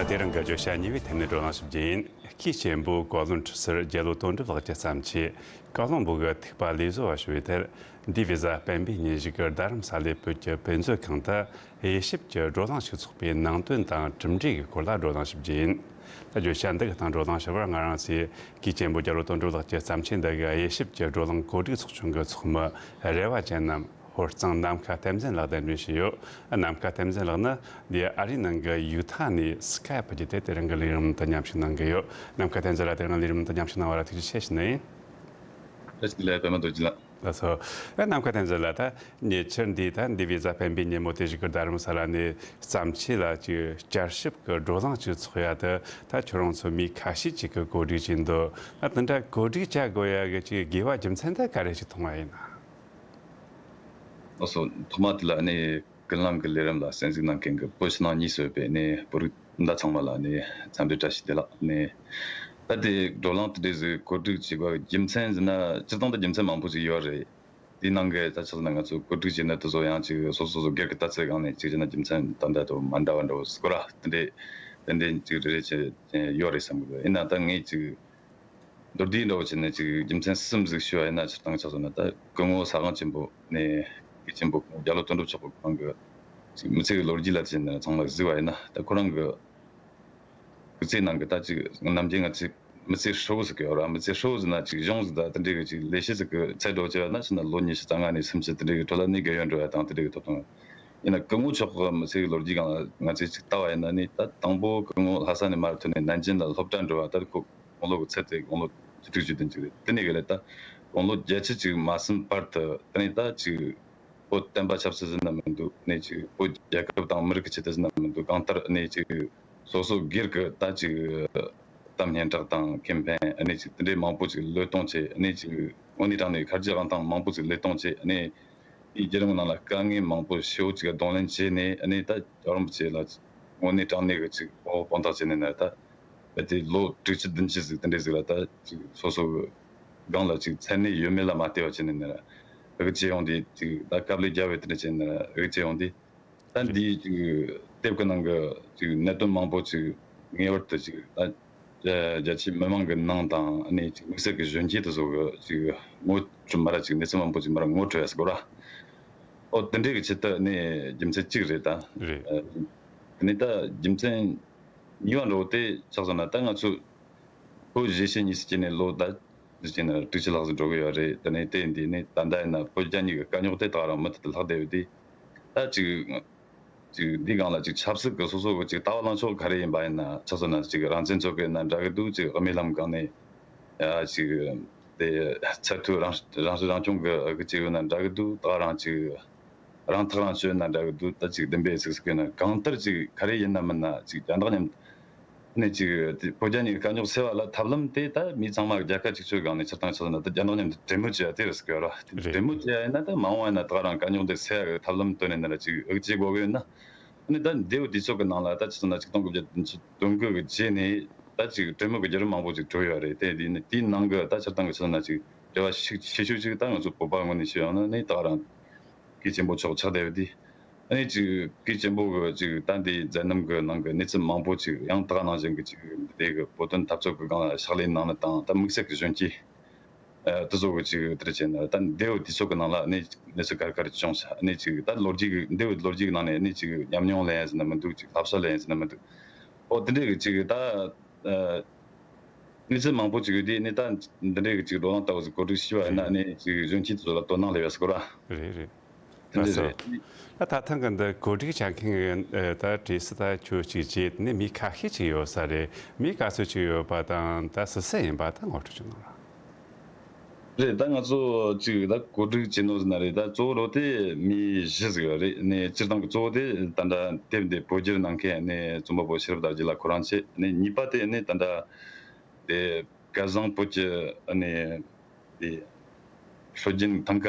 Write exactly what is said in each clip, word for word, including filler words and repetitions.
དེ་རིང་གི་བརྗོད་བྱ་གཉིས་པའི་ཐད་ནས་བགྲོ་གླེང་ཞིབ་རྒྱུ་ཡིན། སྐུའི་གཅེན་པོ་བཀའ་བློན་ཁྲི་ཟུར་རྒྱལ་བློན་དོན་གྲུབ་ལགས་ཀྱི་བརྩམས་ཆོས་བཀའ་བློན་པོ་གི་ཐུག་པ་ལས་བཟོ་བ་ཞུ་བའི་ཐད། འདས་པའི་གཟའ་སྤེན་པའི་ཉིན་ཞིག་གི་རྡ་རམ་ས་ལའི་བོད་ཀྱི་དཔེ་མཛོད་ཁང་དུ་དབྱེ་ཞིབ་ཀྱི་བགྲོ་གླེང་ཞིག་ཚོགས་པའི་ནང་དོན་དང་གྲུབ་འབྲས་ཀྱི་སྐོར་ལ་བགྲོ་གླེང་ཞིབ་རྒྱུ་ཡིན། ད་བརྗོད་བྱ་འདི་གི་སྟེང་བགྲོ་གླེང་ཞུ་བར་ང་རང་ཚོས་སྐུའི་གཅེན་པོ་རྒྱལ་བློན་དོན་གྲུབ་ལགས་ཀྱི་བརྩམས་ཆོས་འདི་གི་དབྱེ་ཞིབ་ཀྱི་བགྲོ་གླེང་གོ་སྒྲིག་ཚོགས་ཆུང་གི་ཚོགས་མི་རེ་བ་ཅན་ནམ། ཧོར་གཙང་ནམ་མཁའ་བསྟན་འཛིན་ལགས་གདན་འདྲེན་ཞུས་ཡོད། ནམ་མཁའ་བསྟན་འཛིན་ལགས་ནི་འདི་ཨ་རིའི་ནང་གི་ཡུ་ཐ་ནས་སི་ཀའེ་པི་བརྒྱུད་དེ་དེ་རིང་གི་ལས་རིམ་དུ་མཉམ་ཞུགས་གནང་གི་ཡོད། ནམ་མཁའ་བསྟན་འཛིན་ལགས་དེ་རིང་ལས་རིམ་དུ་མཉམ་ཞུགས་གནང་བ་ལ་ཐུགས་རྗེ་ཆེ་ཞུ་ནི་ཡིན། བཀྲ་ཤིས་བདེ་ལེགས། པད་མ་རྡོ་རྗེ་ལགས། ལགས་སོ། ཨེ་ནམ་མཁའ་བསྟན་འཛིན་ལགས། ད་ཉེ་ཆར་འདི་ད་འདས་པའི་གཟའ་སྤེན་པའི་ཉིན་མོ་དེ་ཞིག་གི་རྡ་རམ་ས་ལ་ནས་བརྩམས་ཆོས་ལ་ཅིག་བསྐྱར་ཞིབ་ཀྱི་བགྲོ་གླེང་ཅིག་ཚོགས་ཡ་དེ་ད་ཁྱོད་རང་ཚོ་མི་ཁ་ཤས་ཅིག་གིས་གོ་སྒྲིག་བྱས་འདུག། ད་དེ་འདྲ་གོ་སྒྲིག་བྱ་དགོས་ཡ་གི་ཅིག་དགོས་པ་རྒྱུ་མཚན་དེ་ག་རེ་ཞིག་མཐོང་བ་ཡིན་ན། ལགས་སོ། ཐོག་མ་དེ་ལ་ནི་ཀུན་གླེང་གི་ལས་རིམ་ལ་གསན་གཟིགས་གནང་མཁན་གྱི་བོད་ཕྱི་ནང་གཉིས་སུ་ཡོད་པའི་ནི་བོད་རིགས་སྤུན་ཟླ་ཚང་མ་ལ་ནི་འཚམས་འདྲི་བཀྲ་ཤིས་བདེ་ལེགས། ནི་ད་ལྟའི་བགྲོ་གླེང་དེ་འདྲ་ཞིག་གོ་སྒྲིག་བྱས་པའི་རྒྱུ་མཚན་ཟེར་ན། སྤྱིར་བཏང་དུ་རྒྱུ་མཚན་མང་པོ་ཞིག་ཡོད་རེད། དེའི་ནང་གི་ད་ཆ་བཞག་ན་ང་ཚོ་གོ་སྒྲིག་བྱས་ན་དེ་ཚོ་ཡང་ཅིག་སོ་སོ་སོ་སོ་སྒེར་གྱི་ལྟ་ཚུལ་སྒང་ནས་ཅིག་བྱས་ན་རྒྱུ་མཚན་ད་ལྟ་དང་མ་འདྲ་བ་འདྲ་བོ་སྐོར་ར་དེ་འདྲས་དེ་འདྲས་ཅིག་རེ་རེ་བྱས་ཡོད་རེད་བསམ་གི་འདུག། ཡིན་ན་ད་ངས་ཅིག་མདོར་བསྡུས་འདྲ་བོ་བྱས་ནས་ཅིག་རྒྱུ་མཚན་གསུམ་ཟིག་ཞུ་བ་ཡིན་ན། སྤྱིར་བཏང་ཆ་བཞག་ན་ད་སྐུ་ངོ་ས་སྒང་ཆེན་པོ་ནས་སྐུ་ཆེན་པོ་རྒྱལ་བ་དོན་གྲུབ་མཆོག་གི་ཁོང་གི་ཅིག་མི་ཚེ་གི་ལོ་རྒྱུས་ལ་བྱས་ནས་ཚང་མ་གཟིགས་པ་ཡིན་ན། ད་ཁོ་རང་གི་སྐུ་ཚེ་ནང་གི་ད་ཅིག་ནམ་རྒྱུན་ང་ཚོས་མི་ཚེ་ཧྲིལ་བོ་ཟེར་གི་ཡོད་ར། མི་ཚེ་ཧྲིལ་བོ་ཟེར་ན་ཅིག་གཞུང་ཟིག་ད་དེ་འདྲའི་གི་ཅིག་ལས་བྱེད་ཟིག་གི་ཚད་འགྲོ་བྱས་པ་ན་ཕྱིན་ན་ལོ་ཉི་ཤུ་རྩ་ལྔ་ནས་སུམ་ཅུ་དེ་འདྲའི་གི་ཁྲོད་ལ་ནི་རྒས་ཡོལ་འགྲོ་བ་དང་དེ་འདྲའི་གི་ཐོབ་ཐང་། ཡིན་ན་སྐུ་ངོ་མཆོག་གི་མི་ཚེ་གི་ལོ་རྒྱུས་སྒང་ལ་ང་ཚོས་ཅིག་ལྟ་བ་ཡིན་ན་ནི། ད་དང་པོ་སྐུ་ངོ་ལྷ་ས་ནས་མར་ཐོན་ནས་ནན་ཅིན་ལ་སློབ་གྲྭ་འགྲོ་བ། ད་ཁོ་དགུང་ལོ་གི་ཚད་དེ་དགུང་ལོ་བཅུ་དྲུག་བཅུ་བདུན་ཅིག་རེད། དེ་ནས་གི་ལས་ད་དགུང་ལོ་བརྒྱད་ཅུ་ཅིག་མ་ཟིན་བར་དུ་དེ་ནས་ད་ཅིག་བོད་བསྟན་པ་ཆབ་སྲིད་ཟེར་ན་མི་འདུག། ནས་ཅིག་བོད་རྒྱལ་ཁབ་དང་མི་རིགས་ཀྱི་ཆེད་དུ་ཟེར་ན་མི་འདུག། གང་ལྟར་ནས་ཅིག་སོ་སོ་སྒེར་གྱི་ད་ཅིག་གཏམ་སྙན་གྲགས་དང་ཁེ་ཕན་ནས་ཅིག་དེ་འདྲའི་མང་པོ་ཅིག་བློས་གཏོང་བྱས། ནས་ཅིག་དངོས་གནས་དྲང་གནས་ཁ་རྗེ་དབང་ཐང་མང་པོ་ཅིག་བློས་གཏོང་བྱས། ནས་དེའི་རྒྱུད་རིང་ནང་ལ་དཀའ་ངལ་མང་པོ་ཞེ་པོ་ཅིག་གདོང་ལེན་བྱས་ནས། ནས་ད་རྒྱལ་བ་རིན་པོ་ཆེ་ལ་དངོས་གནས་དྲང་གནས་ཀྱི་ཅིག་དཔང་དཔང་རྟགས་བྱས་ནས་ན། ད་དེ་ལོ་དྲུག་ཅུ་བདུན་ཅུ་ཟིག་དེ་འདྲའི་ཟིག་ལ་ད་ཅིག་སོ་སོ་གི་སྒང་ལ་ཅིག་མཚན་གནས་ཡོད་མེད་ལ་མ་ལྟོས་པ་བྱས་ནས་ན་ར། འུ་ཅེ་ཡོང་དེ་ཅིག་ད་དཀའ་ལས་རྒྱབ་པའི་དེ་འདྲ་བྱས་ནས་ན་ར། འུ་ཅེ་ཡོང་དེ་ད་འདིའི་ཅིག་དེབ་ཀྱི་ནང་གི་ཅིག་གནད་དོན་མང་པོ་ཅིག་ངེས་པར་དུ་ཅིག་ད་རྒྱ་རྒྱ་ཆེའི་མི་མང་གི་ནང་དང་། ཨ་ནི་ཅིག་དམིགས་བསལ་གྱི་གཞོན་སྐྱེས་དེ་ཚོ་གི་ཅིག་ངོ་སྤྲོད་མ་ར། ཅིག་གནས་ཚུལ་མང་པོ་ཅིག་མ་ར་ངོ་སྤྲོད་ཡ་ཟེར་དགོས་ར། ཨོ་དེ་འདྲའི་གི་ཆེད་དུ་ནི་རྒྱུ་མཚན་གཅིག་རེད་ད། རེད། ཨ་ནི་ད་རྒྱུ་མཚན་གཉིས་པ་འདྲ་བོ་དེ་ཆགས་སོང་ན། ད་ང་ཚོ་བོད་གཞིས་བྱེས་གཉིས་སུ་སྐྱེས་ནས་ལོ་ད་འདི་སྐྱེས་ན་དྲུག་ཅུ་ལྷག་ཙམ་འགྲོ་གི་ཡོད་རེད། དེ་ནས་དེ་འདི་ནི་ད་ལྟ་ཡིན་ན་བོད་རྒྱ་གཉིས་ཀྱི་དཀའ་རྙོག་དེ་ད་ག་རང་མུ་མཐུད་དུ་ལྷག་བསྡད་ཡོད་དེ། ད་ཅིག་ཅིག་འདི་སྒང་ལ་ཅིག་ཆབ་སྲིད་ཀྱི་སོ་སོ་གི་ཅིག་ལྟ་བ་ལངས་ཕྱོགས་ག་རེ་ཡིན་པ་ཡིན་ན། ཆ་མཚོན་ན་ཅིག་རང་བཙན་རྩོད་གི་ཡིན་ན་འདྲ་གི་འདུག། ཅིག་དམུས་ལམ་སྒང་ནས་ཡ་ཅིག་དེ་ཚད་མཐོའི་རང་རང་སྲིད་རང་སྐྱོང་གི་གི་ཅིག་ཡོད་ན་འདྲ་གི་འདུག། ད་ག་རང་ཅིག་རང་ཐག་རང་གཅོད་ན་འདྲ་གི་འདུག། ད་ཅིག་བདེན་པའི་ཚིག་ཟེར་གི་ན། གང་ལྟར་ཅིག་ག་རེ་ཡིན་ན་མིན་ན་ཅིག་རྒྱ་ནག་མཉམ་ནས་ཅིག་དེ་བོད་རྒྱ་གཉིས་ཀྱི་དཀའ་རྙོག་སེལ་བ་ལ་ཐབས་ལམ་དེ་ད་མི་ཚང་མ་རྒྱལ་ཁ་ཅིག་ཆོད་སྒང་ནས་ཕྱིར་བཏང་ཆ་མཚོན་ན་ད་རྒྱ་ནག་མཉམ་དུ་གྲོས་མོལ་བྱེད་ཡ་དེ་རེད་ཟེར་གི་ཡོད་ར། དེ་རེད། གྲོས་མོལ་བྱེད་ཡ་ཡིན་ན་ད་མ་འོངས་པ་ཡིན་ན་ད་ག་རང་དཀའ་རྙོག་དེ་སེལ་ཡ་གི་ཐབས་ལམ་བཏོན་ནས་ན་ར་ཅིག་འུ་ཅག་དགོས་གི་ཡོད་ན། ཨ་ནི་ད་འདས་པོ་དུས་ཚོད་ཀྱི་ནང་ལ་ད་ཆ་མཚོན་ན་ཆིག་སྟོང་དགུ་བརྒྱ་བདུན་ཅུ་དོན་དགུ་གི་རྗེས་ནས་ད་ཅིག་གྲོས་མོལ་གྱི་བརྒྱུད་རིམ་མང་པོ་ཅིག་གྲོལ་ཡོད་རེད། དེ་དེ་ནི་དེའི་ནང་གི་ད་སྤྱིར་བཏང་གི་ཆ་མཚོན་ན་ཅིག་འབྲེལ་བ་ཤུགས་ཆེ་ཤོས་ཅིག་ད་ང་ཚོ་བོད་པ་ངོས་ནས་བཤད་ཡོང་ན་ནི་ད་ག་རང་སྐུ་ཆེན་པོ་མཆོག་ཆགས་བསྡད་ཡོད་དེ། ཨ་ནི་ཅིག་སྐུ་ཆེན་པོ་གི་ཅིག་ད་འདི་མཛད་རྣམ་གི་ནང་གི་གནས་ཚུལ་མང་པོ་ཅིག་ཡང་ད་ག་ནང་བཞིན་གི་ཅིག་དེ་གི་བོད་དོན་འཐབ་རྩོད་གི་སྒང་ལ་ཕྱག་ལས་གནང་ནི་དང་། ད་དམིགས་བསལ་གི་གཞོན་སྐྱེས་ཨ་དེ་ཚོ་གི་ཅིག་དེར་བྱས་ན་ད་འདས་པའི་དུས་ཚོད་ཀྱི་ནང་ལ་ནི་གནས་ཚུལ་ག་རེ་ག་རེ་བྱུང་ཤག། ནི་ཅིག་ད་ལོ་རྒྱུས་ཀྱི་འདས་པའི་ལོ་རྒྱུས་ཀྱི་ནང་ནས་ནི་ཅིག་ཉམས་མྱོང་ལེན་ཡ་ཟེར་ན་མི་འདུག། ཅིག་བསླབ་བྱ་ལེན་ཡ་ཟེར་ན་མི་འདུག། ཨོ་དེ་འདྲའི་གི་ཅིག་ད་ཨ་གནས་ཚུལ་མང་པོ་ཅིག་ཡོད་དེ། ནི་ད་འདི་འདྲའི་གི་ཅིག་བགྲོ་གླེང་ལྟ་བུ་ཟིག་གོ་སྒྲིག་ཞུས་པ་ཡིན་ན། རེད། ནི་ཅིག་གཞོན་སྐྱེས་ཚོ་ལ་དོ་སྣང་སླེབས་ཡ་ཟེར་གོ་ར། རེད་རེད། དེ་ལགས་འདྲ་སོ། རེད། ད་ད་ཐེངས་གི་འདི་གོ་སྒྲིག་བྱ་མཁན་གི་ད་གྲས་སུ་ད་ཁྱོད་གཅིག་བྱས་ནས་མི་ཁ་ཤས་ཅིག་ཡོད་ས་རེད། མི་ག་ཚོད་ཅིག་ཡོད་པ་དང་ད་སུ་སུ་ཡིན་པ་ད་ངོ་སྤྲོད་ཅིག་གནང་རོགས། རེད། ད་ང་ཚོ་ཅིག་ད་གོ་སྒྲིག་བྱེད་ནོ་ཟེར་ན་རེད། ད་གཙོ་བོ་རོ་དེ་མི་བཞི་ཟིག་ཡོད་རེད། ནས་སྤྱིར་བཏང་གི་གཙོ་བོ་དེ་ད་ལྟ་དེབ་འདི་བོད་བསྒྱུར་གནང་མཁན་ནས་རྩོམ་པ་པོ་ཤེས་རབ་དར་རྒྱས་ལགས་ཁོ་རང་བྱས། ནས་གཉིས་པ་དེ་ནས་ད་ལྟ་དེ་སྐལ་བཟང་བོད་ཀྱི་ནས་དེ་སྲོལ་རྒྱུན་ཐང་ཀ་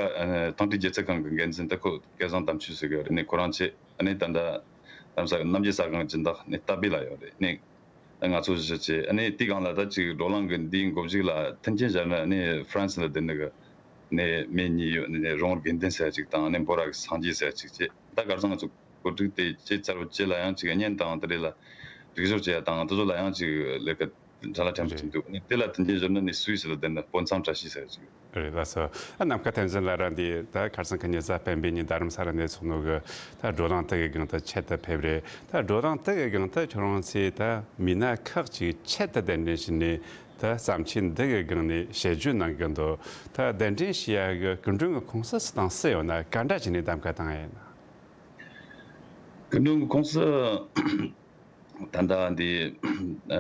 ཐང་སྤྲུལ་རྒྱལ་ཚབ་ཁང་གི་འགན་འཛིན་ད་ཁོ་སྐལ་བཟང་དམ་ཆོས་ཟེར་གི་ཡོད་རེད། ནས་ཁོ་རང་བྱས། ནས་ད་ལྟ་རྡ་རམ་ས་རྣམ་རྒྱལ་གསར་ཁང་སྦྱིན་བདག་ནས་རྟ་པའི་ལགས་ཡོད་རེད། ནས་ད་ང་ཚོ་བཞི་བྱས། ཨ་ནི་དེའི་སྒང་ལ་ད་ཅིག་བགྲོ་གླེང་གི་འདིའི་མགོ་མཇུག་ལ་མཐུན་རྐྱེན་སྦྱར་ན། ཨ་ནི་ཧྥ་རན་སི་ལ་བསྡད་ནི་གི་ནས་མི་གཉིས་ཡོད། ནས་རོང་དགེ་ལྡན་ཟེར་ཡ་ཅིག་དང་། ཨ་ནི་འབོ་ར་གི་སངས་རྒྱས་ཟེར་ཡ་ཅིག་བྱས། ད་གར་སང་ང་ཚོ་གོ་སྒྲིག་དེ་བྱས་ཚར་བ་བྱས་ལ་ཡང་ཅིག་བརྙན་དང་དེ་རེད་ལ་ སྒྲིག་སྦྱོར་བྱེད་ཡ་དང་དེ་ཚོ་ལ་ཡང་ཅིག་ལས་ཀ་ཕྲ་ལ་ཕྲན་བུ་ཅིག་འདུག། ཨ་ནི་དེ་ལ་དེ་འདྲའི་བཟོ་ན་ནི་སུད་སི་ལ་བསྡད་ན་དཔོན་ཚང་བཀྲ་ཤིས་ཟེར་ཅིག། རེད་ལགས་སོ། ཨ་ནམ་མཁའ་བསྟན་འཛིན་ལགས་རང་འདི་ད་ཁ་སང་ཁ་ཉིན་གཟའ་སྤེན་པའི་ཉིན་རྡ་རམ་ས་ལ་གནས་ཚུགས་ནོ་གི་ད་བགྲོ་གླེང་དེ་གི་སྒང་དུ་ཆེད་དུ་ཕེབས་རེད། ད་བགྲོ་གླེང་དེ་གི་སྒང་དུ་ཁྱོད་རང་ཚོས་ད་མི་སྣ་ཁག་ཅིག་ཆེད་དུ་གདན་འདྲེན་བྱས་ནས་ད་བརྩམས་ཆོས་འདི་གི་སྒང་ནས་དཔྱད་བརྗོད་གནང་གི་འདུག། ད་གདན་འདྲེན་བྱེད་ཡ་གི་སྐུ་མགྲོན་གྱི་ཁོངས་སུ་སུ་དང་སུ་ཡོད་ན་ག་འདྲ་བྱས་ནས་གདམ་ཁ་བཏང་ཡ་ཡིན་ན། སྐུ་མགྲོན་གྱི་ཁོངས་སུ་ད་ལྟ་འདི་ཨ་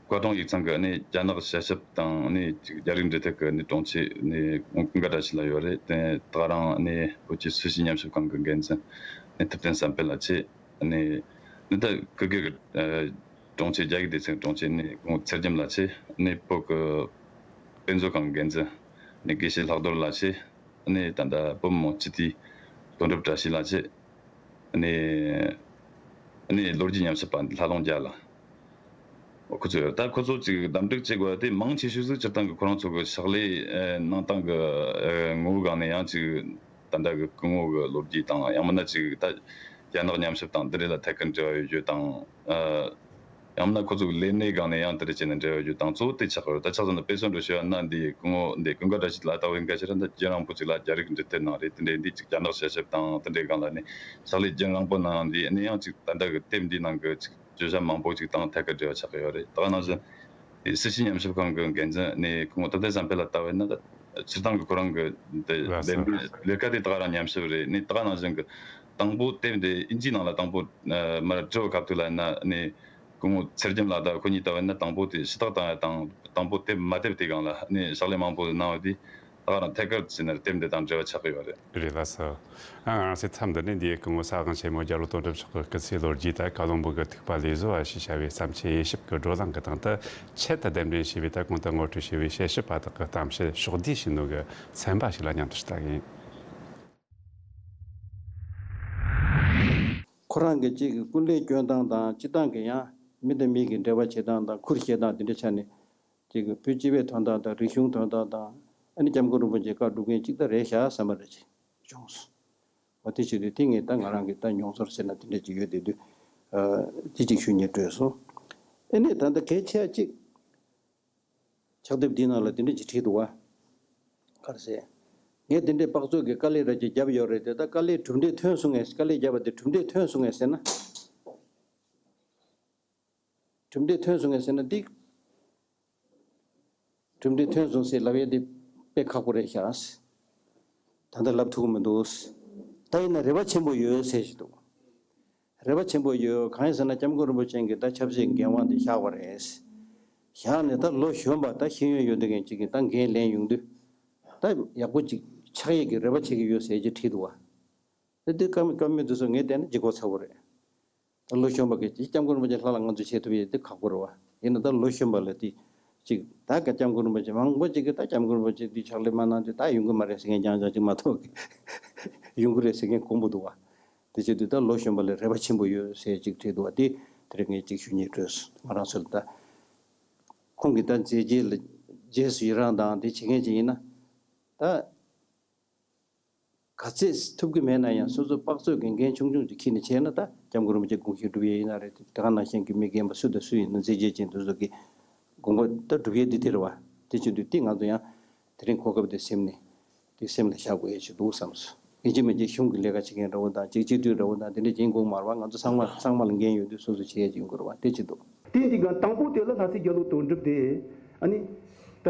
བཀའ་དྲུང་ཡིག་ཚང་གི་ནི་རྒྱ་ནག་དཔྱད་ཞིབ་དང་ནི་རྒྱ་རིགས་འབྲེལ་མཐུད་ཀྱི་ནི་དྲུང་ཆེ་ནི་ཀུན་དགའ་བཀྲ་ཤིས་ལགས་ཡོད་རེད། དེ་ད་ག་རང་ནི་བོད་ཀྱི་སུད་སི་ཉམས་ཞིབ་ཁང་གི་འགན་འཛིན་ནི་ཐུབ་བསྟན་བསམ་འཕེལ་ལགས་བྱས། ནི་ནི་ད་ཁུ་གེ་གི་ཨ་དྲུང་ཆེ། རྒྱ་ཡིག་སྡེ་ཚན་གྱི་དྲུང་ཆེ་ནི་ཁོང་ཚེ་རྒྱམ་ལགས་བྱས། ནི་བོད་ཀྱི་དཔེ་མཛོད་ཁང་གི་འགན་འཛིན་ནི་དགེ་བཤེས་ལྷག་རྡོར་ལགས་བྱས། ནི་ད་ལྟ་བོད་མི་མང་སྤྱི་འཐུས་དོན་གྲུབ་བཀྲ་ཤིས་ལགས་བྱས། ནས་ནས་ལོ་རྒྱུས་ཉམས་ཞིབ་པ་ལྷ་ལུང་རྒྱལ་ལགས། ཁོ་ཚོ་ཡོད། ད་ཁོ་ཚོ་ཅིག་གདམ་འདྲེ་བྱེད་དགོས་དེ་མང་ཆེ་ཤོས་ཟིག་སྤྱིར་བཏང་གི་ཁོ་རང་ཚོ་གི་ཕྱག་ལས་ཨེ་གནང་སྟངས་གི་ཨེ་ངོ་བོ་སྒང་ནས་ཡང་ཅིག་ད་ལྟ་གི་སྐུ་ངོ་གི་ལོ་རྒྱུས་དང་ཡང་མིན་ན་ཅིག་ད་རྒྱ་ནག་ཉམས་ཞིབ་དང་འདི་འདྲ་ལ་ཐད་ཀར་འབྲེལ་བ་ཡོད་རྒྱུ་དང་ཨ། ཡང་ན་ཁོ་ཚོའི་ལས་གནས་སྒང་ནས་ཡང་དེ་འདྲ་བྱས་ནས་འབྲེལ་བ་ཡོད་དང་གཙོ་བོ་དེ་ཆགས་ཡོད། ད་ཆ་བཞག་ན་དཔེ་མཚོན་དུ་ཞུས་ན་འདི་སྐུ་ངོ་འདི་ཀུན་དགའ་བཀྲ་ཤིས་ལགས་ལྟ་བུ་འགའ་ཞིག་ར་འདི་རྒྱུན་རིང་པོ་ཅིག་ལ་རྒྱ་རིགས་འབྲེལ་མཐུད་གནང་རེད། དེ་འདྲའི་འདི་ཅིག་རྒྱ་ནག་དཔྱད་ཞིབ་དང་དེ་འདྲའི་སྒང་ལ་ནི་ཕྱག་ལས་རྒྱུན་རིང་པོ་གནང་འདི་ནི་ཡང་ཅིག་ད་ལྟ་གི་དེབ་འདིའི་ནང་གི་ཅིག་བརྗོད་བྱ་མང་པོ་ཅིག་དང་ཐད་ཀར་འབྲེལ་བ་ཆགས་ཀྱི་ཡོད་རེད། ད་ག་ནང་བཞིན་དེ་སྲིད་སྤྱི་ཉམས་ཞིབ་ཁང་གི་འགན་འཛིན་ནི་སྐུ་ངོ་ཐུབ་བསྟན་བསམ་འཕེལ་ལ་ལྟ་བས་ན་ད་སྤྱིར་བཏང་གི་ཁོ་རང་གི་འདི་ལས་ལས་ཀ་དེ་ད་ག་རང་ཉམས་ཞིབ་རེད། ནི་ད་ག་ནང་བཞིན་གི་དང་པོ་དེབ་འདི་ཨིན་ཇིའི་ནང་ལ་དང་པོ་ཨ་མར་བྲི་བའི་སྐབས་དུས་ལ་ཡིན་ན་ནི་སྐུ་ངོ་ཚེ་རྒྱམ་ལགས་དང་ཁོ་གཉིས་ལྟ་བས་ན་དང་པོ་དེ་ཞུ་དག་བཏང་ཡ་དང་དང་པོ་དེབ་མ་དེབ་དེ་སྒང་ལ་ནི་ཕྱག་ལས་མང་པོ་གནང་བ་དེ་ད་ག་རང་ཐད་ཀར་བྱས་ན་དེབ་འདི་དང་འབྲེལ་བ་ཆགས་ཀྱི་ཡོད་རེད། རེད་ལགས་སོ། ཨ་ང་རང་ཚོའི་མཚམས་འདི་ནས་འདིའི་སྐུ་ངོ་ས་དབང་ཆེན་མོ་རྒྱ་ལོ་དོན་གྲུབ་མཆོག་གི་སྐུ་ཚེའི་ལོ་རྒྱུས་དང་བཀའ་བློན་པོ་གི་ཐུགས་པ་ལས་བཟོ་བ་ཞེས་བྱ་བའི་བརྩམས་ཆོས་དབྱེ་ཞིབ་ཀྱི་བགྲོ་གླེང་གི་སྟེང་དུ་ཆེད་དུ་གདན་འདྲེན་བྱས་པའི་ད་གོང་དུ་ངོ་སྤྲོད་བྱས་པའི་དཔྱད་ཞིབ་པ་དག་གི་གཏམ་བཤད་ཕྱོགས་བསྡུས་བྱས་ནོ་གི་ཚན་པ་ཞིག་ལ་མཉམ་དུ་ལྟ་གི་ཡིན། ཁོ་རང་གི་གཅིག་གི་སྐུ་ལས་སྐྱོན་སྟངས་དང་སྤྱི་བཏང་གི་ཡང་མི་དང་མི་གི་འབྲེལ་བ་བྱེད་སྟངས་དང་ཁུར་བཞེས་སྟངས་དེ་འདྲ་ཆ་ནས་གཅིག་གི་བོད་སྤྱི་པའི་དོན་དག་དང་རིག་གཞུང་དོན་དག་དང་ཨ་ནི་སྐྱབས་མགོན་རིན་པོ་ཆེ་བཀའ་སྒྲུབ་མཁན་གཅིག་ད་རེད་ཤག་བསམ་པ་རེད་ཅིག་བྱུང་སོང་། འོ་དེ་བྱེད་དུས་དེ་ངས་ད་ང་རང་གི་ད་མྱོང་ཚོར་བྱས་ན་དེ་འདྲ་ཅིག་ཡོད་དེ་དུས་ཨ་དེ་གཅིག་ཞུ་སྙིང་འདོད་སོང་། ཨ་ནི་ད་ལྟ་གལ་ཆེ་བ་གཅིག་ཕྱག་དེབ་འདིའི་ནང་ལ་དེ་འདྲ་ཅིག་བྲིས་འདུག་བ། ག་རེ་ཟེར། ངས་དེ་འདྲའི་དཔག་ཚོད་ཀྱི་དཀའ་ལས་ར་ཅིག་བརྒྱབ་ཡོད་རེད་དེ་ད་དཀའ་ལས་གྲུབ་འབྲས་ཐོན་སོང་ངས་དཀའ་ལས་བརྒྱབ་པ་དེ་གྲུབ་འབྲས་ཐོན་སོང་ངས་ཟེར་ན། གྲུབ་འབྲས་ཐོན་སོང་ངས་ཟེར་ན་འདི། གྲུབ་འབྲས་ཐོན་སོང་ཟེར་ལབ་ཡས་འདི་དཔེ་ཁག་པོ་རེད་ཤག་ད་ལྟ་ལབ་ཐུབ་ཀྱི་མི་འདུག་ད་ཡིན་ན་རེ་བ་ཆེན་པོ་ཡོད་ཟེར་བཞིན་འདུག་རེ་བ་ཆེན་པོ་ཡོད། གང་ཡིན་ཟེར་ན་སྐྱབས་མགོན་རིན་པོ་ཆེ་གིས་ད་ཆབ་སྲིད་འགན་དབང་འདི་བཞག་པ་རེད། བཞག་ནས་ད་ལོ་གཞོན་པ་ད་ཤེས་ཡོན་ཡོད་མཁན་ཅིག་གིས་ད་འགན་ལེན་ཡོང་དུས་ད་ཡག་པོ་ཅིག་ཆགས་ཡས་ཀྱི་རེ་བ་བྱེད་ཀྱི་ཡོད་ཟེར་གྱི་བྲིས་འདུག་བ། ད་འདི་བཀའ་མོལ་བཀའ་མོལ་འདི་ཚོ་ངས་བལྟས་ན་ལྗིད་ཁོག་ཚ་པོ་རེད། ད་ལོ་གཞོན་པ་གི་ཅིག་སྐྱབས་མགོན་རིན་པོ་ཆེ་ལྷ་ལ་ང་ཚོས་བྱེད་ཐུབ་ཡས་འདི་ཁག་པོ་རེད་བ། ཡིན་ན་ད་ལོ་གཞོན་པ་ལ་དེ་ཅིག་ད་ག་སྐྱབས་མགོན་རིན་པོ་ཆེ་མང་པོ་ཅིག་གིས་ད་སྐྱབས་མགོན་རིན་པོ་ཆེ་འདི་ཕྱག་ལས་མ་གནང་དུས་ད་ཡོང་གི་མ་རེད་ཟེར་མཁན་རྐྱང་རྐྱང་ཅིག་མ་གཏོགས་ཀྱི་ཡོང་གི་རེད་ཟེར་མཁན་དཀོན་པོ་འདུག་བ། དེ་བྱེད་དུས་ད་ལོ་གཞོན་པ་ལ་རེ་བ་ཆེན་པོ་ཡོད་ཟེར་ཅིག་བྲིས་འདུག་བ། དེ་དེ་རིང་ངས་ཅིག་ཞུ་སྙིང་འདོད་སོང་ང་རང་ཚོ་ལ། ད་ཁོང་གིས་ད་མཛད་རྗེས་ལ་རྗེས་སུ་ཡི་རང་དང་དེ་བྱེད་མཁན་ཅིག་ཡིན་ན་ད། ག་ཚད་ཐུབ་ཀྱི་མེད་ན་ཡང་སོ་སོ་དཔག་ཚོད་ཀྱི་འགན་ཆུང་ཆུང་ཅིག་འཁྱེར་ནས་བྱས་ན་ད་སྐྱབས་མགོན་རིན་པོ་ཆེ་དགོངས་བཞེད་སྒྲུབ་ཡས་ཡིན་ན་རེད། དེ་ག་ནང་བཞིན་གྱི་མི་རྒན་པ་སུ་དང་སུ་ཡིན་ན་མཛད་རྗེས་ཅན་དེ་ཚོ་གི་དགོངས་པ་ད་སྒྲུབ་ཡས་འདི་དེ་རེད་བ། དེ་བྱེད་དུས་དེ་ང་ཚོ་ཡང་དེ་རིང་གོ་སྐབས་དེ་སེམས་ནས་དེ་སེམས་ལ་བཞག་དགོས་ཡས་ཅིག་འདུག་བསམ་སོང་། ཡིན་གཅིག་མིན་གཅིག་གཞུང་གི་ལས་ཀ་བྱེད་མཁན་འདྲ་བོ་དང་ཅིག་སྤྱི་འཐུས་འདྲ་བོ་དང་དེ་འདྲ་ཅིག་ཡིན་དགོས་མ་རེད་བ། ང་ཚོ་ཚང་མ་ཚང་མ་ལ་འགན་ཡོད་དུས་སོ་སོ་བྱེད་ཡས་ཅིག་ཡོང་དགོས་རེད་བ། དེ་ཅིག་འདུག། དེ་འདི་ག་དང་པོ་དེ་ལ་ལྷ་སྲས་རྒྱ་ལོ་དོན་གྲུབ་དེ་ཨ་ནི་ད་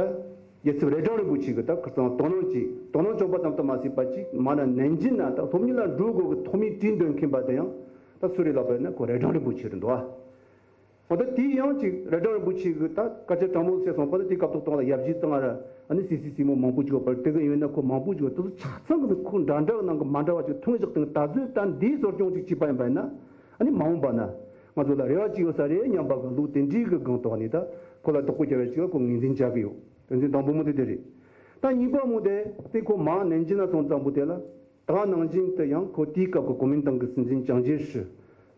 རྒྱལ་ཚབ་རྭ་སྒྲེང་རིན་པོ་ཆེ་གི་ད་ཁ་སང་དོ་སྣང་ཅིག་དོ་སྣང་བྱུང་པ་ཙམ་དུ་མ་ཟད་པ་ཅིག་མ་ན་ནན་ཅིན་ན་ད་སློབ་གཉེར་ལ་འགྲོ་དགོས་གི་ཐོག་མའི་གྲོས་འདོན་མཁན་པ་དེ་ཡང་ད་སུ་རེད་ལབ་པ་ཡིན་ན་ཁོ་རྭ་སྒྲེང་རིན་པོ་ཆེ་རེད་འདུག་ཨ། འོ་ད་དེ་ཡང་ཅིག་རྭ་སྒྲེང་རིན་པོ་ཆེ་གི་ད་སྐད་ཆ་དྲང་མོ་བཤད་སོང་པ་ད་དེ་སྐབས་ཐོག་ཐོག་ལ་ཡབ་རྗེ་ཚང་ར་ཨ་ནི་སི་སི་སི་མོ་མང་པོ་ཅིག་ཡོད་པར་དེ་གི་ཡོད་ན་ཁོ་མང་པོ་ཅིག་ཡོད་དེ་ཚོ་ཆ་ཚང་གི་ཁོ་འདྲ་འདྲ་གི་ནང་གི་མ་འདྲ་བ་ཅིག་མཐོང་བཞག་སྟེ་ད་གཟོད་ད་འདིའི་གསོ་སྐྱོང་ཅིག་བྱས་པ་ཡིན་པ་ཡིན་ན། ཨ་ནི་མ་འོངས་པ་ན་ང་ཚོ་ལ་རེ་བ་ཅིག་ཡོད་ས་རེད་སྙམ་པ་གི་ལུགས་དེ་འདྲའི་གི་སྒང་ཐོག་ནས་ད་ཁོ་ལ་བདག་པོ་རྒྱབ་ཡ་ཅིག་ལ་ཁོ་ངོས་འཛིན་བྱ་གི་ཡོད། དོན་ཚན་དང་པོ་མོ་དེ་དེ་རེད། ད་གཉིས་པ་མོ་དེ་དེ་ཁོ་མ་ནན་ཅིན་ན་སོང་ཙམ་པོ་དེ་ལ་ད་ནང་བཞིན་དུ་ཡང་ཁོ་དེའི་སྐབས་ཀྱི་གོ་མིན་ཏང་གི་སྲིད་འཛིན་ཅང་ཅེ་ཧྲི་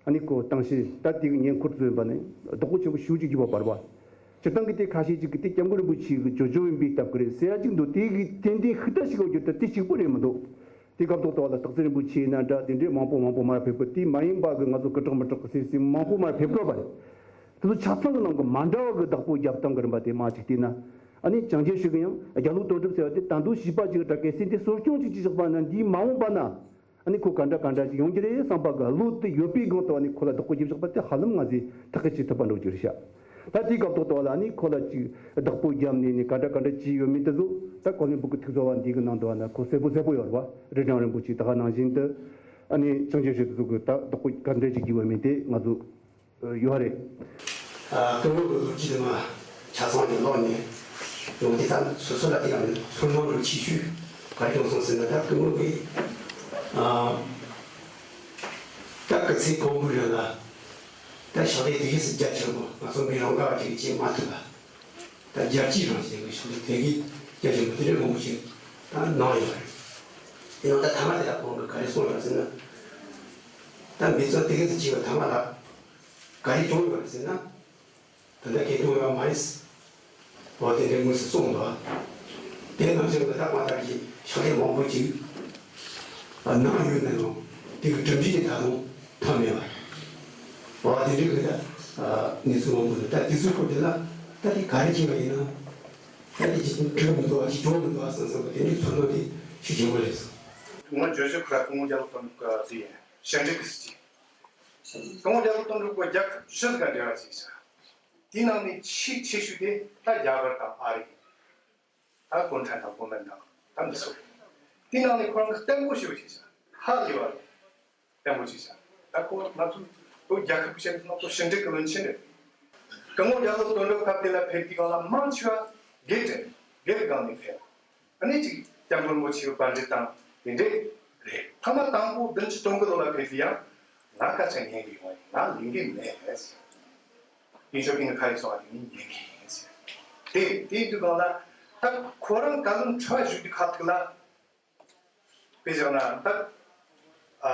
ཨ་ནི་ཁོ་ཏང་ཧྲི་ད་དེ་གི་ཉེ་འཁོར་ཚོ་ཡིན་པ་ནི་བདག་པོ་ཆེན་པོ་ཞེ་ཅིག་རྒྱུ་བ་བར་བ། སྤྱིར་བཏང་གི་དེ་ཁ་ཤས་ཅིག་གི་དེ་སྐྱབས་མགོན་རིན་པོ་ཆེ་གི་ཇོ་ཇོ་ཡིན་པའི་སྟབས་ཀྱི་རེད་ཟེར་ཡ་ཅིག་འདུག། དེ་གི་ཏན་ཏན་ཤི་ད་ཤི་གོ་རྒྱུ་ད་དེ་གཅིག་པོ་རེད་མི་འདུག། དེ་སྐབས་ཐོག་ཐོག་ལ་སྟག་འཚེར་རིན་པོ་ཆེ་ཡིན་ན་འདྲ་དེ་འདྲའི་མང་པོ་མང་པོ་མར་ཕེབས་གི། དེ་མ་ཡིན་པ་གི་ང་ཚོ་སྐུ་དྲག་མི་དྲག་གི་སྲིད་སྲིད་མང་པོ་མར་ཕེབས་གི་བ་རེད། དེ་ཚོ་ཆ་ཚང་གི་ནང་གི་མ་འདྲ་བ་གི་བདག་པོ་རྒྱབ་སྟངས་ཀྱི་རིམ་པ་དེ་མ་གཅིག་བལྟས་ན། ཨ་ནི་ཅང་ཅེ་ཧྲི་གི་ཡང་རྒྱ་ལོ་དོན་གྲུབ་ཟེར་བ་དེ་ད་དུང་བྱིས་པ་ཅིག་གི་གྲས་ཀྱི་སེམས་དེ་གསོ་སྐྱོང་ཅིག་བྱས་བཞག་པ་ན། འདིའི་མ་འོངས་པ་ན་ཨ་ནི་ཁོ་ག་འདྲ་ག་འདྲ་ཅིག་ཡོང་གི་རེད་བསམ་པ་གི་བློ་དེ་ཡོད་པའི་སྒང་དུ་ཨ་ནི་ཁོ་ལ་བདག་པོ་རྒྱབ་བཞག་པ་དེ་ཧ་ལམ་ང་ཚོས་ཐག་གིས་བཅད་ཐུབ་པ་འགྲོ་རྒྱུ་རེད་ཤག་ད་དེའི་སྐབས་ཐོག་ཏུ་ལ་ཨ་ནི་ཁོ་ལ་ཅིག་བདག་པོ་རྒྱབ་ནས་ནི་ག་འདྲ་ག་འདྲ་བྱས་ཡོད་མེད་དེ་ཚོ་ད་ཀོ་ལིམ་པོ་གི་ཐིག་ཚོ་བ་འདི་གི་ནང་དུ་ཨ་ནི་ཁོ་གསལ་པོ་གསལ་པོ་ཡོད་རེད་བ། རི་སྒྲེང་རིན་པོ་ཆེ་ད་ག་ནང་བཞིན་དུ་ཨ་ནི་ཅང་ཅེ་ཧྲི་དེ་ཚོ་གི་ད་བདག་པོ་ག་འདྲ་ཅིག་བགྱིས་ཡོད་མེད་དེ་ང་ཚོ་ཡོད་རེད། ཨ། སྐུ་ངོ་གི་ལོ་རྒྱུས་དེ་མ་ཆ་ཚང་ནས་ཀློག་ནས་ཡོང་དུས་ད་སོ་སོ་ལ་དེ་ཡང་ཚོར་སྣང་རུ་ཆེ་ཤོས་ག་རེ་བྱུང་སོང་ཟེར་ན། ད་སྐུ་ངོ་གིས་ཨ་ད་སྐུ་ཚེ་གང་པོའི་རིང་ལ་ད་ཕྱག་ལས་དེ་གས་སུ་རྒྱ་ཆེན་པོ་ང་ཚོ་མི་རང་ག་བ་ཅིག་བྱེད་མ་ཐུབ་པ། ད་རྒྱལ་སྤྱིའི་རང་བཞིན་གྱི་ཕྱག་ལས་དེ་གས་རྒྱ་ཆེན་པོ་དེ་འདྲའི་མང་པོ་ཞིག་ད་གནང་ཡོད་རེད། དེ་ཡང་ད་ཐ་མ་དེ་ལ་ཁོང་གིས་ག་རེ་གསུངས་ཡོད་ཟེར་ན། ད་འབད་བརྩོན་དེ་གས་སུ་བྱས་པ་ཐ་མ་ལ། ག་རེ་བྱུང་ཡོད་རེད་ཟེར་ན། ད་ལྟ་སྐད་གཏོང་ཡོད་མ་རེད། འོ་དེ་འདྲའི་དངོས་སུ་གསུངས་འདུག་དེ་ནང་བཞིན་ད་ལྟ་ང་ལྟར་གྱི་ཕྱག་ལས་མང་པོ་ཅིག་གནང་ཡོད་ན་ཡང་དེ་གི་གྲུབ་འབྲས་དེ་ད་དུང་ཐོན་མེད་པ། འོ་དེ་འདྲའི་གི་ད་གནས་ཚུལ་མང་པོ་འདུག་ད་དེ་ཚོའི་སྐོར་དེ་ལ་ད་དེ་ག་རེ་བྱས་པ་ཡིན་ན། ད་དེ་ཅིག་འགྲིག་མི་འདུག་བ་ཞིག་བྱུང་མི་འདུག་བ་བསམ་བསམ་པ་དེ་འདྲའི་ཚོར་སྣང་དེ་ཤུགས་ཆེན་པོ་སླེབས་སོང་། ང་བརྗོད་གཞི་ཁོ་ར་སྐུ་ངོ་རྒྱ་ལོ་དོན་གྲུབ་ཀྱི་ཟེར་ཡ་ཞེ་འགྲིག་གི་སྲིད་ཇུས། སྐུ་ངོ་རྒྱ་ལོ་དོན་གྲུབ་ཀྱིས་རྒྱལ་ཁབ་ཕྱི་ཟིག་ག་འབྲེལ་བ་བྱས་ཤག་དེའི་ནང་ནས་ཆེས་ཆེ་ཤོས་དེ་ད་རྒྱ་གར་དང་ཨ་རི། ད་གུང་ཁྲན་དང་གོ་མིན་ཏང་ད་འདི་ཚོ། དེའི་ནང་ནས་ཁོ་རང་གིས་བརྟན་པོ་ཞེ་པོ་བྱས་ཤག་ཧ་ལས་པ་རེད། བརྟན་པོ་བྱས་ཤག་ད་ཁོ་ང་ཚོ་བོད་རྒྱལ་ཁབ་ཀྱི་ཆེད་དུ་ང་ཚོ་ཞི་འགྲིག་གི་བློན་ཆེན་རེད། སྐུ་ངོ་རྒྱ་ལོ་དོན་གྲུབ་སྐབས་དེ་ལ་ཕེབས་དུས་སྒང་ལ་མང་ཆེ་བ་སྒེར་དྲན་སྒེར་སྒང་ནས་ཕེབས། ཨ་ནི་ཅིག་སྐྱབས་མགོན་རིན་པོ་ཆེའི་བཀའ་འདྲི་དང་དེ་འདྲས་རེད། ཐེངས་མ་དང་པོ་བདུན་ཅུ་དོན་དགུ་ལོ་ལ་ཕེབས་དུས་ཡང་ང་སྐད་ཆ་ཉན་གི་ཡོང་བ་ཡིན། ང་ལེན་གི་མེད། ཡིན་ཆོག་གི་ནི་ཁ་ཡིག་སོང་བ་དེ་ནི་ཉན་གི་ཡིན་ཟེར། དེ་དེའི་དུས་སྒང་ལ་ད་ཁོ་རང་བཀའ་བློན་ཁྲི་པ་བཞུགས་དུས་ཁ་ཐུག་ལ་དཔེ་བཞག་ན་ད་ཨ་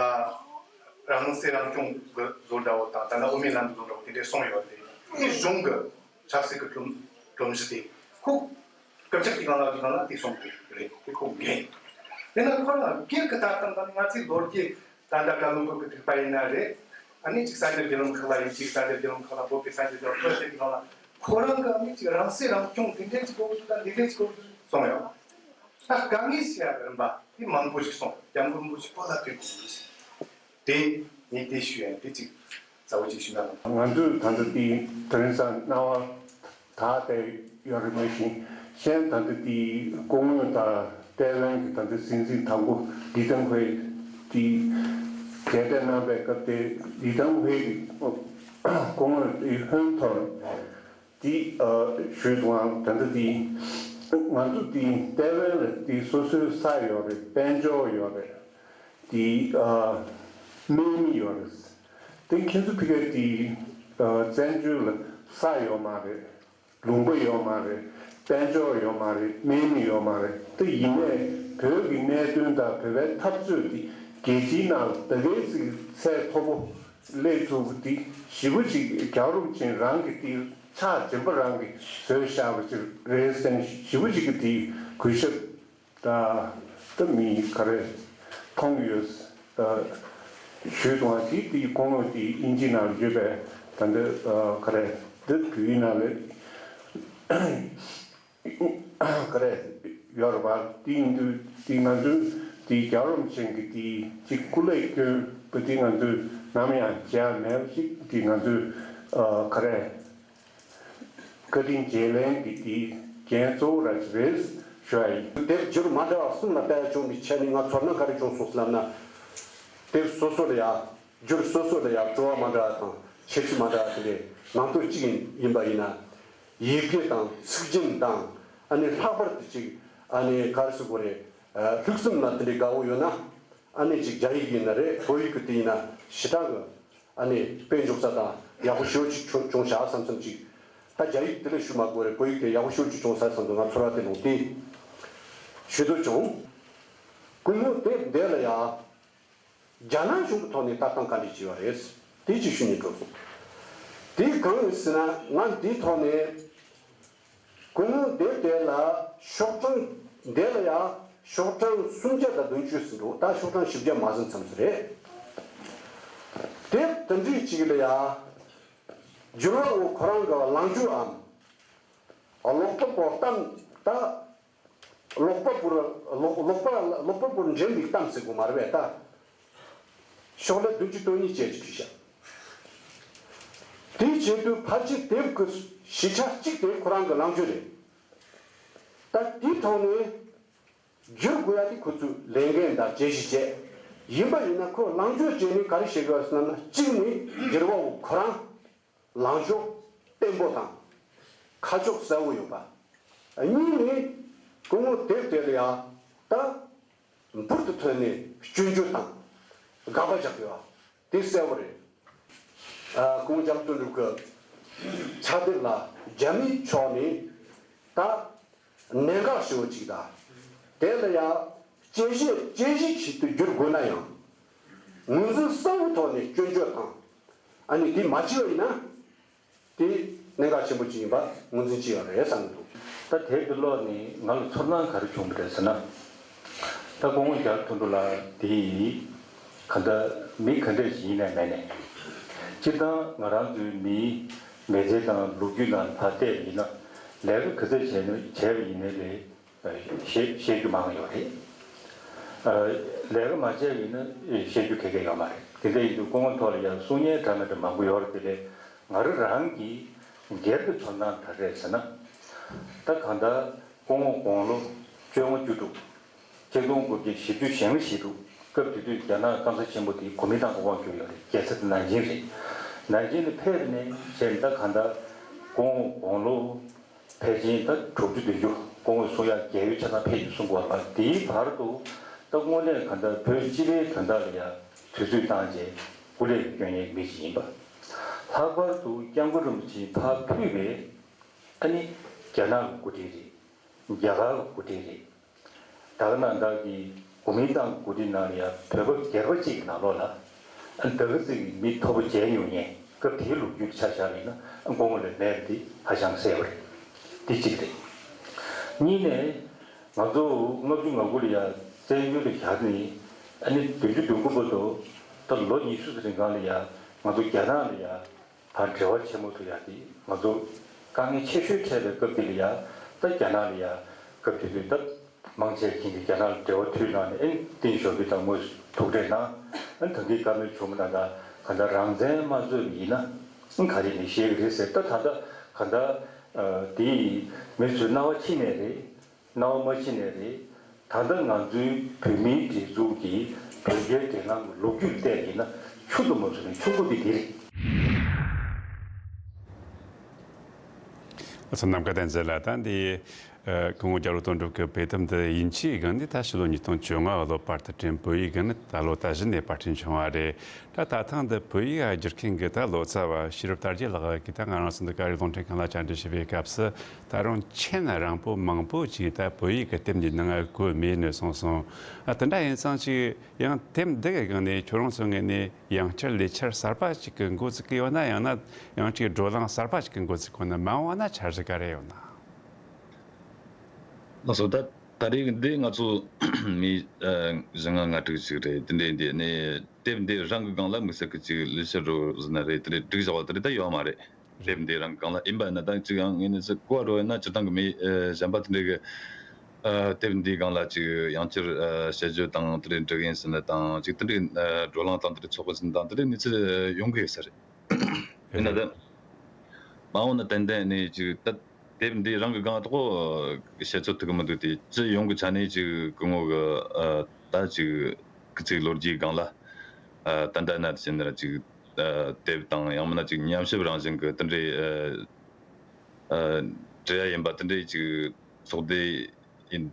རང་སྲིད་རང་སྐྱོང་གི་བཟོ་འདྲ་བོ་དང་ད་ནི་དབུ་མའི་ལམ་གྱི་བཟོ་འདྲ་བོ་དེ་འདྲས་གསུངས་ཡོད་རེད། དེ་གཞུང་གི་ཆབ་སྲིད་ཀྱི་སྒྲོམ་སྒྲོམ་གཞི་དེ་ཁོ་སྐུ་ཕྱག་གི་སྒང་ལ་སྒང་ལ་དེ་གསུངས་ཡོད་རེད། དེ་ཁོ་འགན་དེ་ན་ཁོ་རང་སྒེར་གྱི་ལྟ་སྟངས་དང་ང་ཚོའི་ལོ་རྒྱུས། ད་ལྟ་བཀའ་བློན་སྐོར་གྱི་ཐེག་པ་ཡིན་ན་རེད། ཨ་ནི་ཅིག་གསར་འགྱུར་བརྒྱུད་ལམ་ཁག་ལ་ཡིན། ཅིག་གསར་འགྱུར་བརྒྱུད་ལམ་ཁག་ལ་བོད་པའི་གསར་འགྱུར་བརྒྱུད་ལམ་ཁག་ལ་ཁོ་རང་གི་ཨ་ནི་ཅིག་རང་སྲིད་རང་སྐྱོང་དེ་འདྲས་ཅིག་དགོས་ཀྱི་འདུག་ད་འདི་འདྲས་ཅིག་དགོས་ཀྱི་འདུག་གསུངས་ཡོད། ད་དཀའ་ངལ་སེལ་ཡག་གི་རིམ་པ་དེ་མང་པོ་ཞིག་གསུངས། སྐྱབས་མགོན་རིན་པོ་ཆེ་བོད་ལ་ཕེབས་དགོས་འདུག་ཟེར། དེ་ངས་དེ་ཞུ་ཡ་དེ་ཅིག་གསལ་བོ་ཅིག་ཞུ་ན་ལ། ང་ཚོས་ད་ལྟ་དེ་དོན་ས་སྣང་བ། ད་ལྟ་ཡོད་རེད། མ་གཞི་གཞན་ད་ལྟ་དེའི་སྐུ་ངོ་དང་ཏེ་ཝན་གྱི་ད་ལྟ་སྲིད་འཛིན་དང་པོ་ལི་ཐང་ཧུའེ་དེ་གདན་འདྲེན་གནང་པའི་སྐབས་དེ་ལི་ཐང་ཧུའེ་གི་སྐུ་ངོ་དེ་ཧོན་ཐོར་དེ་ཞུས་འདུག་ཨང་། ད་ལྟ་དེ་ང་ཚོ་དེ་ཏེ་ཝན་ལ་དེ་སོ་སོའི་ས་ཡོད་རེད། དཔལ་འབྱོར་ཡོད་རེད། དེ་དམག་མི་ཡོད་རེད། དེ་ཁྱེད་ཚོ་ཕ་གིར་དེ་བཙན་བྱོལ་ལ་ས་ཡོད་མ་རེད། ལུང་པ་ཡོད་མ་རེད། དཔལ་འབྱོར་ཡོད་མ་རེད། དམག་མི་ཡོད་མ་རེད། དེ་ཡིན་ནའི་བོད་ཀྱི་གནད་དོན་དང་བོད་པའི་འཐབ་རྩོད་འདི་རྒྱལ་སྤྱིའི་ནང་ལ་ད་གའི་ཅིག་ཚད་མཐོ་པོ་སླེབས་ཐུབ་པ་འདི་ཞེ་པོ་ཅིག་རྒྱལ་བ་རིན་པོ་ཆེ་རང་གིས་དེ་ཕྱག་རྗེན་པ་རང་གིས་བཟོས་བཞག་པ་ཅིག་རེད་བསམ། ཞེ་པོ་ཅིག་གི་དེ་གུས་ཞབས་ད་ད་མི་ག་རེ་མཐོང་གི་ཡོད། ད་ཞུས་དང་དེ་དེའི་སྐུ་ངོ་དེ་དབྱིན་ཇི་ནང་ཡོད་པའི་ད་འདི་ག་རེ་འདི་བོད་ཡིག་ནང་ལ་ག་རེ་ཡོད་རེད་པ། དེ་ཡིན་དུས་དེ་ང་ཚོའི་དེ་རྒྱལ་བ་རིན་པོ་ཆེ་གི་དེ་ཅིག་སྐུ་ལས་བསྐྱོན་པ་དེ་ང་ཚོས་ནམ་ཡང་བརྗེད་ཡ་མེད་པ་ཞིག་དེ་ང་ཚོས་ག་རེ། བཀའ་དྲིན་བརྗེ་ལེན་གྱི་དེའི་འགན་གཙོ་བོ་ར་ཅིག་རེད་ཞུ་ཡ་ཡིན། དེབ་འགྱུར་མ་འདྲ་བ་གསུམ་ལ་ལྟ་ཡ་བྱུང་བའི་ཆ་ནས་ང་ཚོར་སྣང་ག་རེ་བྱུང་སོང་ཟེར་ལབ་ན། དེབ་སོ་སོ་ལ་ཡ་འགྱུར་སོ་སོ་ལ་ཡ་བྲོ་བ་མ་འདྲ་བ་དང་འཆར་གཞི་མ་འདྲ་བ་དེ་འདྲའི་ནང་དོན་གཅིག་ཡིན་ཡིན་པ་ཡིན་ན། ཡི་གེ་དང་ཚིག་རྒྱན་དང་ཨ་ནི་ལྷག་པར་དུ་ཅིག་ཨ་ནི་ག་རེ་ཟེར་དགོས་རེད། ལྷུག་རྩོམ་ལ་དེ་འདྲའི་དགའ་བོ་ཡོད་ན། ཨ་ནི་ཅིག་རྒྱ་ཡིག་ཡིན་ན་རེད། བོད་ཡིག་གི་དེ་ཡིན་ན་ཞེ་དྲག་གི་ཨ་ནི་དཔེ་འཇོག་ས་དང་ཡག་པོ་ཞེ་པོ་ཅིག་བྱུང་བྱུང་ཤག་བསམ་བསམ་ཅིག་ད་རྒྱ་ཡིག་དེ་ལས་ཞུ་མ་དགོས་རེད། བོད་ཡིག་དེ་ཡག་པོ་ཞེ་པོ་ཅིག་བྱུང་ས་བསམ་འདུག་ང་ཚོར་བ་དེ་ལོངས་ཏེ་ཞུ་འདོད་བྱུང་། སྐུ་ངོ་དེབ་འདི་ལ་ཡ་རྒྱ་ནག་གཞུང་གི་ཐོག་ནས་ལྟ་སྟངས་ག་འདྲ་བྱས་པ་རེད། དེ་ཅིག་ཞུ་སྙིང་འདོད་སོང་། དེ་གང་ཡིན་ཟེར་ན་ང་འདིའི་ཐོག་ནས། སྐུ་ངོ་དེབ་དེ་ལ་ཤོག་གྲངས་འདི་ལ་ཡང་ཤོག་གྲངས་སུམ་བརྒྱ་དང་བདུན་ཅུ་ཟིན་འདུག་ད་ཤོག་གྲངས་བཞི་བརྒྱ་མ་ཟིན་ཙམ་ཟིག་རེད། དེབ་དེ་འདྲའི་གཅིག་ལ་ཡང་ བསྒྱུར་བ་བོ་ཁོ་རང་གི་ལངས་ཕྱོགས་འམ། ཀློག་པ་པོ་གཏམ་ད། ཀློག་པ་པོར་ཀློག་ཀློག་པ་ཀློག་པ་པོར་འདྲེན་པའི་གཏམ་ཟེར་དགོས་མ་རེད་པས་ད། ཤོག་ལྷེ་བདུན་ཅུ་དོན་གཉིས་བཅས་ཀྱི་བྲིས་ཤག་དེའི་ཆེད་དུ་ཕལ་ཆེར་དེབ་ཀྱི་བྱེད་ཆ་གཅིག་དེ་ཁོ་རང་གི་ལངས་ཕྱོགས་རེད། ད་དེའི་ཐོག་ནས་བསྒྱུར་དགོས་ཡ་དེ་ཁོ་ཚོས་ལས་འགན་དང་བརྗེད་གཞི་བྱས། ཡིན་པ་ཡིན་ན་ཁོ་ལངས་ཕྱོགས་བྱས་ནས་ག་རེ་བྱེད་དགོས་ཟེར་ན། གཅིག་ནས་བསྒྱུར་བ་བོ་ཁོ་རང་ལངས་ཕྱོགས་བརྟན་པོ་དང་ཁ་ཕྱོགས་གསལ་བོ་ཡོད་པ། གཉིས་ནས་སྐུ་ངོ་དེབ་དེ་ལ་ཡ་ད་འབུར་དུ་ཐོན་ནས་སྐྱོན་བརྗོད་དང་དགག་པ་རྒྱག་དགོས་པ་དེ་གསལ་བོ་རེད། ཨ། སྐུ་ངོ་རྒྱ་ལོ་དོན་གྲུབ་ཀྱི་ཕྱག་དེབ་ལ་རྒྱ་མིའི་ཕྱོགས་ནས་ད་གནད་འགག་ཞེ་པོ་ཅིག་དང་། དེ་ལ་ཡང་དཔྱད་གཞི་དཔྱད་གཞིའི་ཆེད་དུ་བསྒྱུར་དགོས་ན་ཡང་། ངོས་འཛིན་གསལ་བོའི་ཐོག་ནས་སྐྱོན་བརྗོད་དང་། ཨ་ནི་དེ་མ་བྱས་པ་ཡིན་ན། དེ་གནད་འགག་ཆེན་པོ་ཅིག་ཡིན་པ་ངོས་འཛིན་བྱས་ཡོད་རེད་བསམ་གྱི་འདུག་ད་དེབ་འདི་ཀློག་ནས་ང་ལ་ཚོར་སྣང་ག་རེ་བྱུང་བ་རེད་ཟེར་ན། ད་སྐུ་ངོ་རྒྱ་ལོ་དོན་གྲུབ་ལགས་དེ་ག་འདྲ་མི་ག་འདྲ་ཞིག་ཡིན་ནའི་མེད་ནའི། སྤྱིར་བཏང་ང་རང་ཚོའི་མིའི་མི་ཚེ་དང་ལོ་རྒྱུས་ནང་ཕར་བལྟས་པ་ཡིན་ན། ལས་ཀ་ག་ཚོད་བྱས་ན་བྱས་པ་ཡིན་ནའི་རེད། བཤད་བཤད་རྒྱུ་མང་ཡོད་རེད། ལས་ཀ་མ་བྱས་པ་ཡིན་ན་བཤད་རྒྱུ་ག་གེ་ཡོད་མ་རེད། དེ་འདྲ་ཡིན་དུས་སྐུ་ངོ་ཐོག་ལ་ཡང་གསུང་སྙན་འདྲ་མི་འདྲ་མང་པོ་ཡོད་རེད། དེ་ལས་ང་རང་རང་གི་སྒེར་གྱི་ཚོར་སྣང་ག་རེ་རེད་ཟེར་ན། ད་གང་ལྟར་སྐུ་ངོ་དགུང་ལོ་བཅོ་ལྔ་བཅུ་དྲུག་ཆིག་སྟོང་དགུ་བརྒྱ་བཞི་བཅུ་ཞེ་ལྔ་ཞེ་དྲུག་སྐབས་དེ་དུས་རྒྱ་ནག་སྐམ་ས་ཆེན་པོ་དེ་གོ་མིན་ཏང་གི་དབང་བསྒྱུར་ཡོད་རེད། རྒྱལ་ས་དེ་ནན་ཅིང་རེད། ནན་ཅིང་ནས་ཕེབས་ནས་བྱས་ནས་ད་གང་ལྟར་སྐུ་ངོ་དགུང་ལོ་ཕལ་ཆེར་ད་དྲུག་ཅུ་བདུན་ཅུ་སྐུ་ངོ་གསུང་ཡག་རྒས་ཡོལ་ཆ་ཚང་ཕེབས་ཀྱི་གསུང་གི་ཡོད་རེད་པ། དེའི་བར་དུ་ད་དངོས་གནས་གང་ལྟར་བོད་སྤྱི་པའི་དོན་དག་ལ་ཡང་དུས་ཚོད་བཏང་བྱས་སྐུ་ལས་སྐྱོན་ཡག་མི་ཞིག་ཡིན་པ། ལྷག་པར་དུ་སྐྱབས་མགོན་རིན་པོ་ཆེ་ཕར་ཕུད་པའི་ཨ་ནི་རྒྱ་ནག་གི་འགོ་ཁྲིད་རེད། རྒྱ་གར་གྱི་འགོ་ཁྲིད་རེད། ད་ག་ནང་བཞིན་གྱི་གོ་མིན་ཏང་གི་འགོ་ཁྲིད་ནང་ལ་ཡང་བོད་པ་སྒེར་པ་གཅིག་གི་ནང་ལོགས་ལ་ད་ག་ཙམ་གྱི་མི་མཐོ་པོ་མཇལ་མྱོང་མཁན་སྐབས་དེའི་ལོ་རྒྱུས་ཆ་བཞག་པ་ཡིན་ན་སྐུ་ངོ་ལས་མེད་པ་དེ་ཧ་ཅང་གསལ་པོ་རེད། དེ་གཅིག་རེད། གཉིས་ནས་ང་ཚོ་ལྔ་བཅུ་ང་དགུ་ལ་ཡང་བཙན་བྱོལ་དུ་བཞག་ནས་ཨ་ནི་བདུན་ཅུ་དོན་དགུ་བར་དུ་ད་ལོ་ཉི་ཤུ་ཙམ་རིང་གང་ལ་ཡང་ང་ཚོ་རྒྱ་ནག་ལ་ཡང་ད་འབྲེལ་བ་ཆེན་མོ་ཐུབ་ཡག་དེ་ང་ཚོ་དཀའ་ངལ་ཆེ་ཤོས་འཕྲད་པའི་སྐབས་དེ་ལ་ཡང་ད་རྒྱ་ནག་ལ་ཡང་སྐབས་དེ་དུས་ད་མང་ཆེ་ཁྱེད་ཀྱིས་རྒྱ་ནག་ལ་འབྲེལ་བ་མཐུད་གནང་ནས་ཨེ་ཏིན་ཞོ་པི་དང་དངོས་སུ་ཐུག་འཕྲད་གནང་། ཨ་ད་གིན་བཀའ་མོལ་བྱུང་ན་ད་ག་འདྲ་རང་བཙན་མ་རྩོད་པ་ཡིན་ན་ཨ་ག་རེ་ནས་བཤད་གི་རེད་ཟེར། ད་ད་ལྟ་ག་འདྲ་དེ་མི་ཚོའི་རྣ་བ་ཕྱི་ནས་རེད། རྣ་བ་མ་ཕྱི་ནས་རེད། ད་ལྟ་ང་ཚོའི་བོད་མིའི་སྒྲིག་འཛུགས་ཀྱི་བོད་རྒྱའི་འབྲེལ་ལམ་གྱི་ལོ་རྒྱུས་བལྟས་ཡིན་ན་ཆུང་དུ་མ་བཟོས་ནས་ཆུང་ཀུ་དེ་འདི་རེད། ཨ་ཚོ་ནམ་མཁའ་བསྟན་འཛིན་ལགས། ད་འདི་ཨ་སྐུ་ངོ་རྒྱ་ལོ་དོན་གྲུབ་ཀྱི་དཔེ་དེབ་འདི་དབྱིན་ཇིའི་སྒང་ནས་ད་ཕྱི་ལོ་ཉིས་སྟོང་བཅོ་ལྔ་ལོ་བར་དུ་བྲིས། བོད་ཡིག་སྒང་ནས་ད་ལོ་ད་གཞི་ནས་པར་སྐྲུན་བྱུང་བ་རེད། ད་ད་ཐེངས་འདི་བོད་ཡིག་བསྒྱུར་མཁན་གྱི་ད་ལོ་ཙཱ་བ་ཤེས་རབ་དར་རྒྱས་ལགས་ཀྱིས་ད་ང་རང་ཚོ་འདི་ག་རེ་རླུང་འཕྲིན་ཁང་ལ་བཅར་འདྲི་ཞུས་པའི་སྐབས་སུ། ད་རུང་མཆན་རིང་པོ་མང་པོ་ཅིག་ད་བོད་ཡིག་གི་དེབ་འདིའི་ནང་བཀོད་མེད་ནས་གསུངས་སོང་། ཨ་དེ་འདྲ་ཡིན་ཙང་ཅིག་ཡང་དེབ་འདི་གི་སྒང་ནས་ཁྱོད་རང་ཚོའི་ངོས་ནས་ཡང་བསྐྱར་ལས་འཆར་གསར་པ་ཅིག་གི་འགོ་བཙུགས་ཀྱི་ཡོད་ན། ཡང་ན་ཡང་ཅིག་བགྲོ་གླེང་གསར་པ་ཅིག་གི་འགོ་བཙུགས་དགོས་ན། མ་འོངས་ན་འཆར་གཞི་ག་རེ་ཡོད་ན། ལགས་སོ། ད་ད་རེས་འདི་ང་ཚོ་མི་ཨ་བཞི་ལྔ་ལྔ་དྲུག་ཅིག་རེད། དེ་འདྲའི་འདི་ནས་དེབ་འདི་རང་གི་སྒང་ལ་དམིགས་བསལ་གྱི་ཅིག་ལས་འཆར་རོ་ཟེར་ན་རེད། དེ་འདྲའི་སྒྲིག་བཞག་པ་དེ་འདྲ་ད་ཡོད་མ་རེད། དེབ་འདི་རང་གི་སྒང་ལ་ཡིན་པ་ཡིན་ན་ད་ཅིག་ཡང་ངས་ནི་ཚིག་གོ་བ་འགྲོ་ཡིན་ན་སྤྱིར་བཏང་གི་མི་ཨ་གཞན་པ་དེ་འདྲའི་གི་ཨ་དེབ་འདིའི་སྒང་ལ་ཅིག་ཡང་བསྐྱར་ཨ་དཔྱད་བརྗོད་དང་དེ་འདྲའི་འབྲི་གི་ཡིན་ཟེར་ནི་དང་། ཅིག་དེ་འདྲའི་ཨ་བགྲོ་གླེང་དང་དེ་འདྲའི་ཚོགས་གི་ཟེར་ནི་དང་། དེ་འདྲའི་གནས་ཚུལ་ཡོང་གི་ཡོད་ས་རེད། ཡིན་ན་ད་མ་འོངས་ན་ཏན་ཏན་ནི་ཅིག་ད་དེབ་འདི་རང་གི་སྒང་ཐོག་བཤད་ཚོད་ཐིག་གི་མི་འདུག་སྟེ། སྤྱི་ཡོངས་ཀྱི་ཆ་ནས་ཅིག་སྐུ་ངོ་གི་ཨ་ད་ཅིག་སྐུ་ཚེ་ལོ་རྒྱུས་སྒང་ལ་ཨ་ད་ལྟ་ན་ཕྱིན་ན་ཅིག་ཨ་དེབ་དང་ཡང་མིན་ན་ཅིག་ཉམས་ཞིབ་རང་བཞིན་གྱི་དེ་འདྲའི་ཨ་ཨ་འབྲི་ཡ་ཡིན་པ་དེ་འདྲའི་ཅིག་ཚོགས་སྡེ་ཡིན་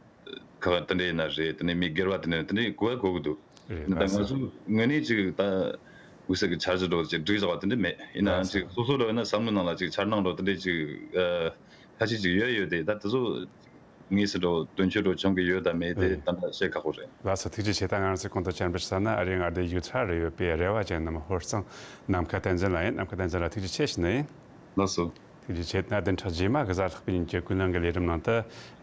ཁག་དེ་འདྲ་ཡིན་ན་རེད། དེ་ནས་མི་སྒེར་བ་དེ་འདྲ་དེ་འདྲ་གོ་བ་གོ་གི་འདུག་རེད། ད་ང་ཚོ་ངོས་ནས་ཅིག་ད་དམིགས་བསལ་གྱི་འཆར་གཞི་འདྲ་བོ་ཅིག་སྒྲིག་བཞག་པ་དེ་འདྲ་མེད། ཡིན་ནའང་ཅིག་སོ་སོ་འདྲ་ཡིན་ན་བསམ་བློའི་ནང་ལ་ཅིག་འཆར་སྣང་འདྲ་དེ་འདྲ་ཅིག་ཨ་ཁ་ཤས་ཅིག་ཡོད་ཡོད་དེ། ད་དེ་ཚོ་དངོས་སུ་འདྲ་དོན་འཁྱོལ་འདྲ་བྱུང་གི་ཡོད་དམ་མེད་དེ་ད་ལྟ་བཤད་ཁག་པོ་རེད། ལགས་སོ། ཐུགས་རྗེ་ཆེ། ད་ང་རང་ཚོའི་གོང་དུ་བཅར་འདྲི་ཞུས་ན་ཨ་རིའི་མངའ་སྡེ་ཡུ་ཐ་ར་རུ་ཡོད་པའི་རེ་བ་ཅན་རྣམས་ཧོར་གཙང་ནམ་མཁའ་བསྟན་འཛིན་ལགས་ཡིན། ནམ་མཁའ་བསྟན་འཛིན་ལགས་ཐུགས་རྗེ་ཆེ་ཞུ་ནི་ཡིན། ལགས་སོ། ཐུགས་རྗེ་ཆེ། གནད་དོན་ཕྲག་རྗེས་མ་གི་གཟའ་ལྷག་པའི་ཉིན་གྱི་ཀུན་གླེང་གི་ལས་རིམ་ནང་དུ།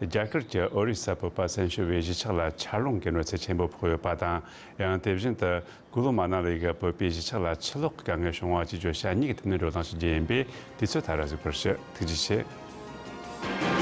རྒྱ་གར་གྱི་ཨོ་རི་ས་བོད་པ་བཙན་བྱོལ་བའི་གཞིས་ཆགས་ལ་ཆར་རླུང་གི་གནོད་འཚེ་ཆེན་པོ་ཕོག་ཡོད་པ་དང་། ཡང་དེ་བཞིན་དུ་ཀུ་ལུ་མ་ན་ལི་གི་བོད་པའི་གཞིས་ཆགས་ལ་ཆུ་ལོག་གི་དཀའ་ངལ་བྱུང་བ་བཅས་བརྗོད་བྱ་གཉིས་ཀྱི་ཐོག་ནས་བགྲོ་གླེང་ཞིག་བགྱིས་ཡིན་པས། དུས་ཚོད་མཐར་གཟིགས་པར་ཞུ། ཐུགས་རྗེ་ཆེ།